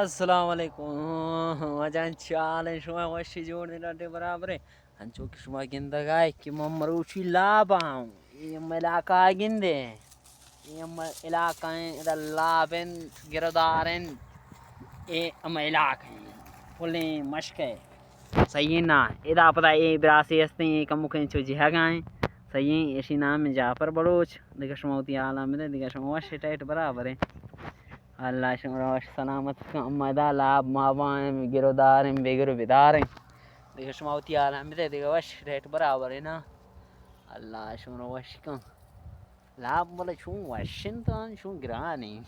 السلام علیکم۔ واجہ، چے حال ایں؟ شما وشی، جوڑ ایں، ڈاڈے برابر ایں؟ انچو کہ شما گندگ ءَ اے کہ من مروچی لاب آں، اے ہم علاقہ ءَ گندے، اے ہم علاقہ ایں، ادا لاب انت، گرودار انت، اے ہم علاقہ ایں، پلیں مشک ایں۔ صحیح نا؟ ادا پدا اے براسے ہستیں، اے کمکیں چو جہگ ایں۔ صحیح ایں، ایشی نام ایں جعفر بلوچ۔ دگہ شما وتی حالاں بدے، دگہ شما وش ٹائٹ برابر ایں۔ اللہ شمارا وش سلامت کن۔ اما ادا لاب ماباں، گرودار ایں، بگر و بدار ایں۔ دگہ شما وتی حالاں بدے، دگہ وش ٹائٹ برابر ایں نا۔ اللہ شمارا وش کن۔ لاب بلے چون وش انت، آں چون گران ایں۔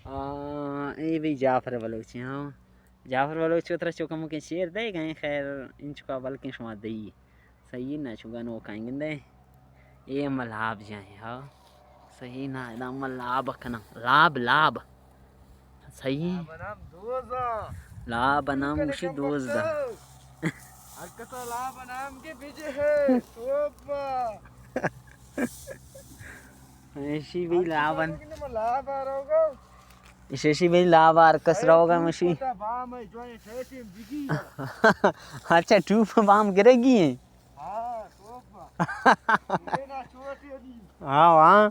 آ، اے بی جعفر بلوچ ایں، ہاں۔ جعفر بلوچ ءَ ترا چو کمکیں شعر دئیگ ایں، خیر، انچکا بلکیں شما دئی۔ صحیح نا، چو گنوکاں گندے۔ اے ہم لاب جاہیں، ہاں۔ صحیح نا، ادا ہم لاب کناں۔ لاب، لاب۔ صحیح۔ لاب نام دوزاں۔ لاب نام گوشی دوزدہ۔ ہر کسا لاب نام کے بجے ہے۔ توبہ۔ ایشی بی لابن۔ لاب آ رہوگا۔ ایشی بی لاب آ، ہر کس رہوگا مشی۔ اچھا، ٹوپ بام گرگی ایں۔ ہاں، ہاں۔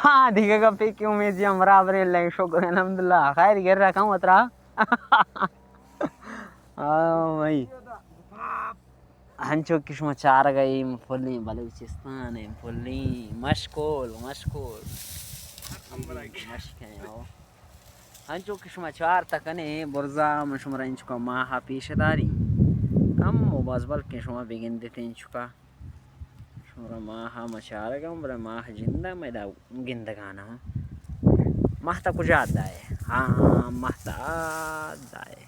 ہاں، دیگہ گپے کہ امید جی ہم برابر ایں، اللہ شکر الحمدللہ۔ خیر، گر رکھاں اترا۔ ہاں، بھائی۔ ہنچو کہ شما چارگ ءَ اے پلیں بلوچستان ایں، پلیں مشکول، مشکول۔ مشک ایں، ہو۔ ہنچو کہ شما چارت کنے، برزا من شمارا انچکا ماہ پیش داری۔ کم و باز بلکیں شما بگندیت انچکا۔ شمارا ماہ ما چارگ ءَ، بلے ماہ جند ءَ، ما ادا گندگ ءَ نہ آں۔ ماہ تا کجا دائے؟ ہاں، ماہ تا دائے۔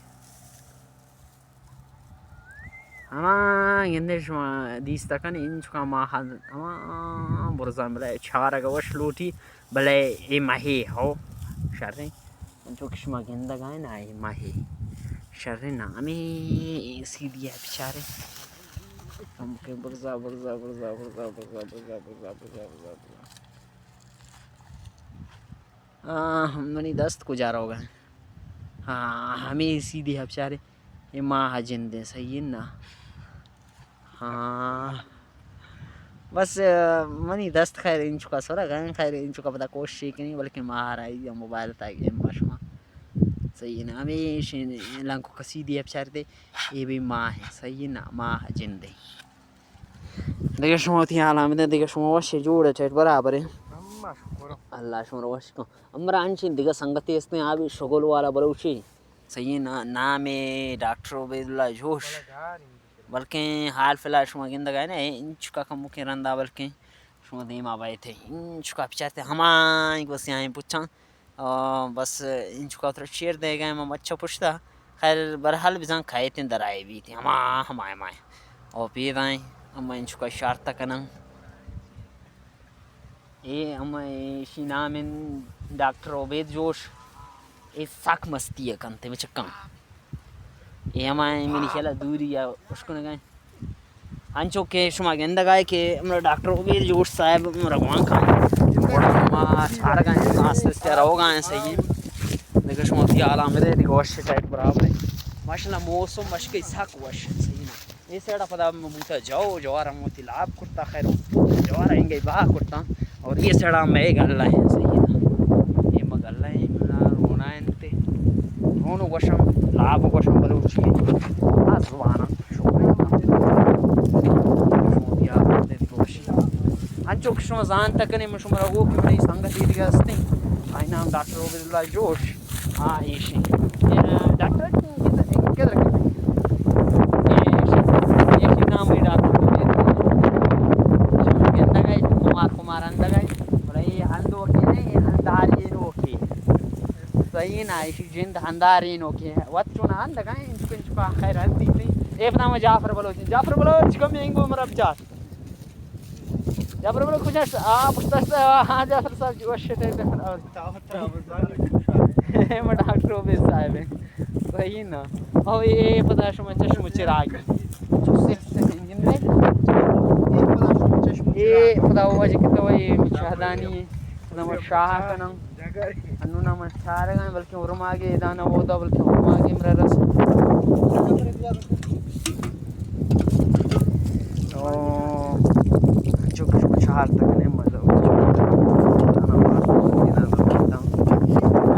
ہما گندے شما دیست کن، انچکا ماہ ہما برزاں، بلے چارگ ءَ وش لوٹی، بلے اے ماہے ہو شریں، انچو کہ شما گندگ ءَ نا، اے ماہے شریں نا، ہمے سیدھی ءَ بچارے۔ ہم کہ برزا، برزا، برزا۔ آ، منی دست کجا روگ ءَ؟ ہاں، ہمے سیدھی ءَ بچارے۔ اے ماہ جندیں، صحیح نا؟ ہاں۔ بس، آ، منی دست خیر انچکا سرگ ءَ، خیر انچکا پدا کوشش کنی، بلکہ ماہ رائی یا موبائل تا گیم ما شما۔ صحیح نا؟ ہمیشیں لنکو کسی دی ءَ بچار دے، اے بھی ماہ ایں، صحیح نا؟ ماہ جندیں۔ دگہ شما وتی حالاں بدے، دگہ شما وش جوڑ اے، ٹیٹ برابر اے۔ اللہ شما را وش کن۔ ہمراہ انچیں دگہ سنگتے استیں، آ بھی شغل والا بلوچے۔ صحیح نا-، نام اے ڈاکٹر عبیداللہ جوش۔ بلکیں حال فی الحال شما گندگ ءَ نا، انچکا کمکیں رندا بلکیں شما دیما بئیت، انچکا بچارت ہمائیں گوسیائیں پچاں۔ آ، بس انچکا ترا چیر دیگا ما مچا پشتا۔ خیر، برحال بزاں کئیتیں درائے بیت، ہما، ہما، ہما۔ او پیدائیں، اما انچکا اشارتا کناں۔ اے ہما ایشی نام انت ڈاکٹر عبید جوش۔ اے سک مستی ءَ کنت، بچکاں۔ اے ہما منی خیال ءَ دوری ءَ اشکنگ ءَ۔ انچو کہ شما گندگ ءَ کہ ہمرا ڈاکٹر عبید جوش صاحب ہمرا گوانک ءَ۔ گڑا ما چارگ ءَ آستے آستے روگ ءَ، صحیح۔ دگہ شما وتی حالاں بدے، دگہ وش ٹائٹ برابر اے۔ ماشاءاللہ موسم مشکے سک وش، صحیح نا۔ اے سائیڈ ءَ پدا بوتا جو، جوار ہم وتی لاب کرتا، خیر جوار انگے بہا کرتا۔ اور اے سائیڈ ءَ مئے گلہ ایں، صحیح نا؟ اے ما گلہ ایں، منا رونا انت۔ رونو گوشم، لاب گوشم بلوچی۔ آ زبان ءَ شما انچو کہ شما زانت کنے، من شما را گو کہ منی سنگتے دگہ استیں۔ آئی نام ڈاکٹر عبیداللہ جوش۔ ہاں، ایشی۔ اے، ڈاکٹر کدر، کدر؟ ایشی، ایشی نام اے ڈاکٹر۔ گندگ ءَ، کمار، کمار اندگ ءَ۔ بلے اے ہندوکے نہ، اے ہنداری نوکے۔ صحیح نا، ایشی جند ہنداری نوکے۔ وت چون اندگ ءَ، انچو، انچو خیر ہندی تھی۔ اے پدا ما جعفر بلوچ، جعفر بلوچ کم اینگو مرب جات۔ جعفر بلوچ کجا است؟ آ، پشت است۔ آ، ہاں، جعفر صاحب، جو شتے۔ ما ڈاکٹر عبید صاحب ایں۔ صحیح نا؟ او، اے پدا شما چشم و چراغ۔ اے پدا واجہ کتو، اے مشاہدانی، پدا ما شاہ کنم۔ انو نہ من چارگاں، بلکہ ارماگے دانا اودا، بلکہ ارماگے مرا رس۔ او، چک چک چار تکنے مزہ۔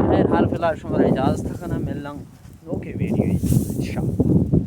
خیر، حال فی الحال شمارا اجازت کناں، ملاں نوکیں ویڈیو انشاءاللہ۔